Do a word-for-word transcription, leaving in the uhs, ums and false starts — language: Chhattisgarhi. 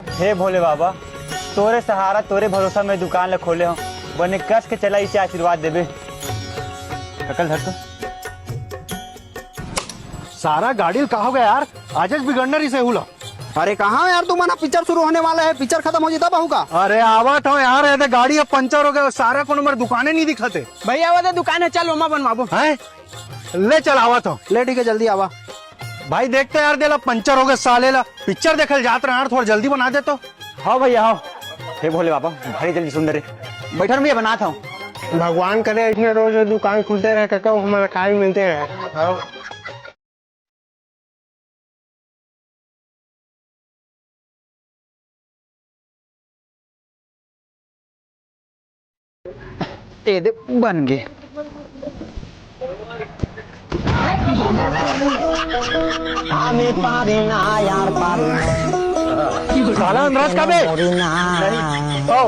हे भोले बाबा, तोरे सहारा, तोरे भरोसा में दुकान ल खोले हंव। बने कस के चला, इसे आशीर्वाद देबे। ककल धर तो। सारा गाड़ी ल का हो गया यार? आजच बिगड़ना रहिसे हुला। अरे कहाँ हो यार तुमन ह? पिक्चर शुरू होने वाला है, पिक्चर खतम हो जाता बहू का। अरे आवत हंव यार, ये दे गाड़ी ह पंचर हो गया, सारा कोनो मेर दुकाने नहीं दिखत हे। भैया वो दे दुकान है, चल ओमा बनवाबो। हैं? ले चल आवत हंव। ले ठीक है, जल्दी आवा। भाई देख तो यार, दे ला पंचर हो गया साले ला। पिक्चर देखे ल जात रहा यार, थोड़ा जल्दी बना दे तो। हाँ भैया हाँ। हे भोले बाबा, भारी जल्दी सुंदर है। बैठन भैया, बनात हंव। भगवान करे इसने रोज रोज दुकान खुलते रहे, कका हमारा खाए मिलते रहे। ए दे बन गे। আমি পারি না, আর পারি না। साला अंदर का बे? মরি না। ओ।